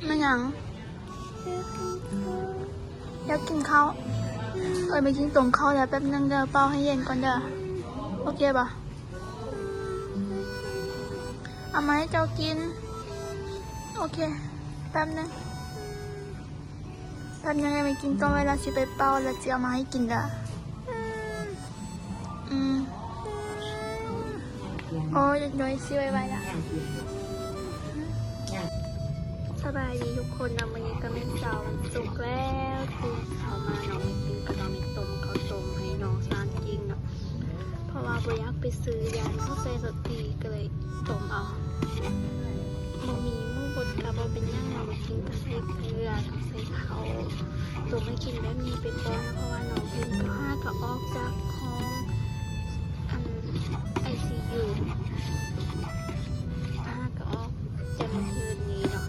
ແມ່ນຫຍັງ? ຢາກກິນເຂົ້າ. ເອີຍ ແມ່ກິນຕົ້ມເຂົ້າແລ້ວ ແປັບໜຶ່ງເດີ ເປົ່າໃຫ້ເຢັນກ່ອນເດີ. ໂອເຄບໍ່? ເອົາມາໃຫ້ເຈົ້າກິນ. ໂອເຄ ແປັບໜຶ່ງ ແປັບໜຶ່ງ ແມ່ກິນຕົ້ມໄວ້ແລ້ວ ຊິໄປເປົ່າ ແລ້ວຊິເອົາມາໃຫ້ກິນເດີ. ອືມ ໂອ້ຍ ເດັກນ້ອຍຊິໄວໆລະ. ສະບາຍດີທຸກຄົນເນາະ, ມື້ນີ້ກໍແມ່ນເຊົ້າວັນສຸກແລ້ວ ຕື່ນເຊົ້າມາເນາະ ແມ່ກິນກໍຕ້ອງໄດ້ຕົ້ມເຂົ້າຕົ້ມໃຫ້ນ້ອງຊານກິນເນາະ ເພາະວ່າບໍ່ຢາກໄປຊື້ ຢ້ານເຂົາໃສ່ລົດຕີ ກໍເລີຍຕົ້ມເອົາ. ບໍ່ມີໝູບົດກໍບໍ່ເປັນຫຍັງເນາະ, ແມ່ກິນກໍໃສ່ເກືອ ໃສ່ເຂົ້າ ຕົ້ມໃຫ້ກິນແບບນີ້ໄປກ່ອນເນາະ ເພາະວ່ານ້ອງເພິ່ນກໍຫາກໍອອກຈາກຫ້ອງ ອັນ ໄອຊີຢູ ຫາກໍອອກແຕ່ມື້ຄືນນີ້ເນາະ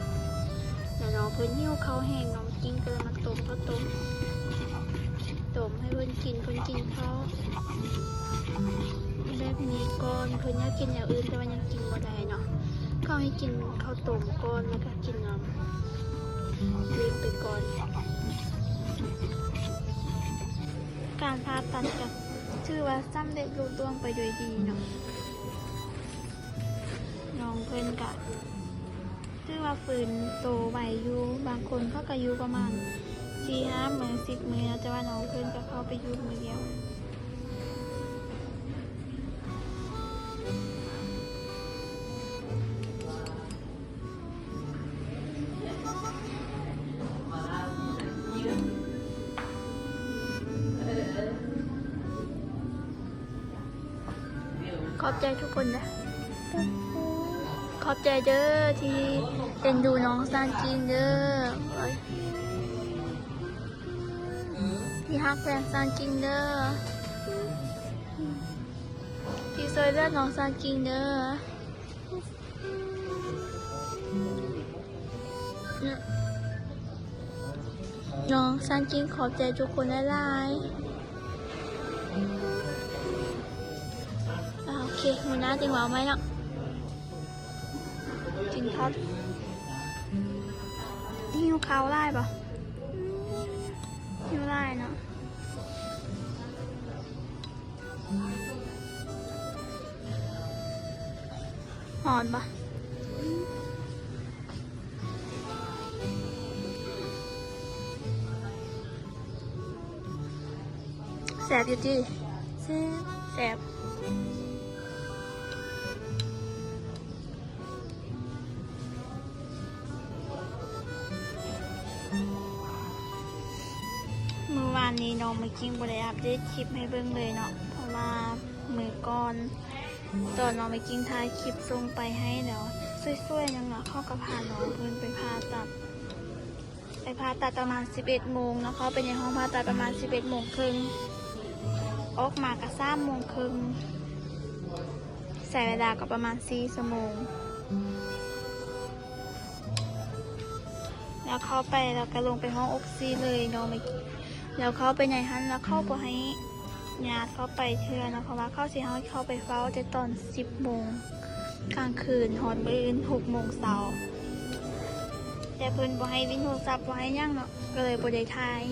ແລ້ວນ້ອງເພິ່ນຫິວເຂົ້າແຮງ ນ້ອງກິນກໍເລີຍມາຕົ້ມເຂົ້າຕົ້ມ ຕົ້ມໃຫ້ເພິ່ນກິນ ເພິ່ນກິນເຂົ້າແບບນີ້ກ່ອນ. ເພິ່ນຢາກກິນແນວອື່ນ ແຕ່ວ່າຍັງກິນບໍ່ໄດ້ເນາະ, ເຂົາໃຫ້ກິນເຂົ້າຕົ້ມກ່ອນ ແລ້ວກໍກິນນ້ຳດື່ມໄປກ່ອນ. ການຜ່າຕັດກໍຖືວ່າສຳເລັດລຸລ່ວງໄປໂດຍດີເນາະ, ນ້ອງເພິ່ນກະຖືວ່າຟື້ນໂຕໄວຢູ່, ບາງຄົນເຂົາກະຢູ່ປະມານສີ່ຫ້າມື້ ສິບມື້ເນາະ, ແຕ່ວ່ານ້ອງເພິ່ນກະເຂົ້າໄປຢູ່ມື້ດຽວ. ຂອບໃຈທຸກຄົນເດີ, ຂອບໃຈເດີທີ່ເອັນດູນ້ອງຊານກິງເດີ, ທີ່ຮັກແພງຊານກິງເດີ, ທີ່ຊ່ວຍເຫຼືອນ້ອງຊານກິງເດີ. ນ້ອງຊານກິງ ຂອບໃຈທຸກຄົນຫຼາຍໆ. ອາ ໂອເຄ ມື້ໜ້າຈຶ່ງເວົ້າໃໝ່ເນາະ. ກິນເຂົ້າ ຫິວເຂົ້າຫຼາຍບໍ່? ຫິວຫຼາຍເນາະ. ຮ້ອນບໍ່? ແຊບຢູ່ຕິ? ແຊບ ແຊບ. ມື້ວານນີ້ນ້ອງເມກິ້ງບໍ່ໄດ້ອັບເດດຄລິບໃຫ້ເບິ່ງເລີຍເນາະ ເພາະວ່າມື້ກ່ອນ ຕອນນ້ອງເມກິ້ງຖ່າຍຄລິບສົ່ງໄປໃຫ້ແລ້ວ ສວຍໆ ຫຍັງເນາະ ເຂົາກໍພານ້ອງເພິ່ນໄປຜ່າຕັດ ໄປຜ່າຕັດປະມານສິບເອັດໂມງເນາະ ເຂົ້າໄປໃນຫ້ອງຜ່າຕັດປະມານສິບເອັດໂມງເຄິ່ງ ອອກມາກໍສາມໂມງເຄິ່ງ ໃຊ້ເວລາກໍປະມານສີ່ຊົ່ວໂມງ ແລ້ວເຂົ້າໄປ ແລ້ວກໍລົງໄປຫ້ອງອົກຊີເລີຍເນາະ ແລ້ວເຂົ້າໄປໃນຫັ້ນ ແລ້ວເຂົາບໍ່ໃຫ້ ຍາດເຂົ້າໄປເທື່ອເນາະ ເພາະວ່າເຂົາຊິໃຫ້ເຂົ້າໄປເຝົ້າແຕ່ຕອນສິບໂມງກາງຄືນ ຮອດມື້ອື່ນຫົກໂມງເຊົ້າ ແຕ່ເພິ່ນບໍ່ໃຫ້ຫຼິ້ນໂທລະສັບ ບໍ່ໃຫ້ຫຍັງເນາະ ກໍເລີຍບໍ່ໄດ້ຖ່າຍ.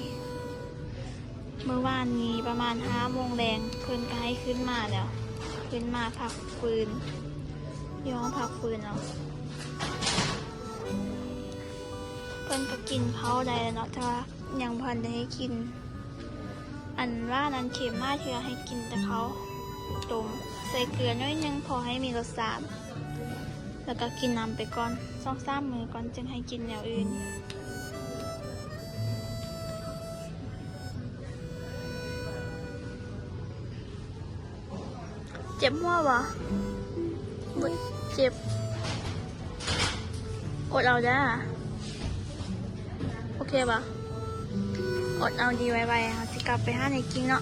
ມື້ວານນີ້ປະມານຫ້າໂມງແລງ ເພິ່ນກໍໃຫ້ຂຶ້ນມາແລ້ວ ຂຶ້ນມາພັກຟື້ນ ຢູ່ຫ້ອງພັກຟື້ນເນາະ ເພິ່ນກໍກິນເຂົ້າໄດ້ແລ້ວເນາະ ແຕ່ວ່າຍັງບໍ່ທັນໄດ້ໃຫ້ກິນ ອັນວ່ານັ້ນເຂັມມາເທື່ອໃຫ້ກິນແຕ່ເຂົ້າຕົ້ມ ໃສ່ເກືອໜ້ອຍໜຶ່ງ ພໍໃຫ້ມີລົດຊາດ ແລ້ວກໍກິນນ້ຳໄປກ່ອນ ສອງສາມມື້ກ່ອນຈຶ່ງໃຫ້ກິນແນວອື່ນ. ເຈັບຫົວບໍ່? ບໍ່ເຈັບ. ອົດເອົາເດີ. ໂອເຄບໍ່? ອົດເອົາດີໄວໆ ເຮົາຊິກັບໄປຫາໄນກິງເນາະ.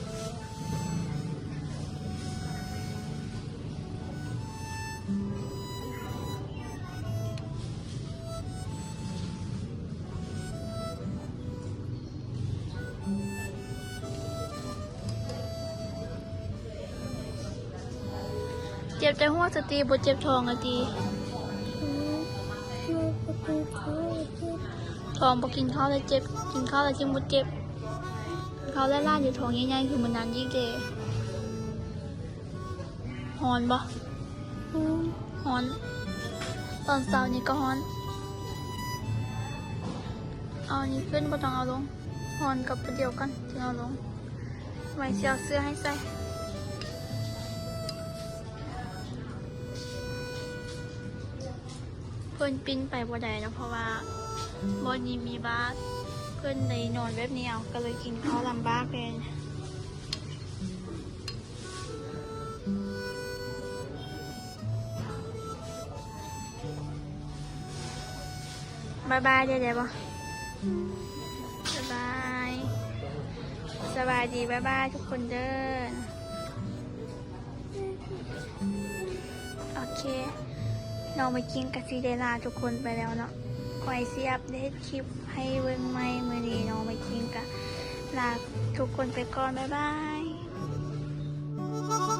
ເຈັບແຕ່ຫົວສະຕິ ບໍ່ເຈັບທ້ອງອະຕິ? ອືມ ເຈັບແຕ່ຫົວ ເຈັບ ຕອນບໍ່ກິນເຂົ້າແລ້ວເຈັບ ກິນເຂົ້າແລ້ວຈຶ່ງບໍ່ເຈັບ. ເຂົ້າຫຼາຍໆ ຢູ່ທ້ອງໃຫຍ່ໆ ຄືມື້ນັ້ນອີກເດ້. ຮ້ອນບໍ່? ອື ຮ້ອນ. ຕອນເຊົ້ານີ້ກໍຮ້ອນ. ເອົານີ້ຂຶ້ນ ບໍ່ຕ້ອງເອົາລົງ. ຮ້ອນກັບດຽວກັນຈຶ່ງເອົາລົງ. ໄວ້ຊິເອົາເສື້ອໃຫ້ໃສ່. ເພິ່ນປິ່ນໄປບໍ່ໄດ້ເນາະ ເພາະວ່າບ່ອນນີ້ມີບາດ. ເພິ່ນໄດ້ນອນແບບນີ້ເອົາ ກໍເລີຍກິນເຂົ້າລຳບາກແດ່. ບາຍບາຍ ໄດ້ ໄດ້ບໍ່? ບາຍບາຍ ສະບາຍດີ ບາຍບາຍທຸກຄົນເດີ. ໂອເຄ ນ້ອງໄມກິ່ງກໍຊິໄດ້ລາທຸກຄົນໄປແລ້ວເນາະ. ຂ້ອຍຊິອັບເດດຄລິບໃຫ້ເບິ່ງໃໝ່. ມື້ນີ້ນ້ອງໄມກິ່ງກໍລາທຸກຄົນໄປກ່ອນ. ບາຍບາຍ.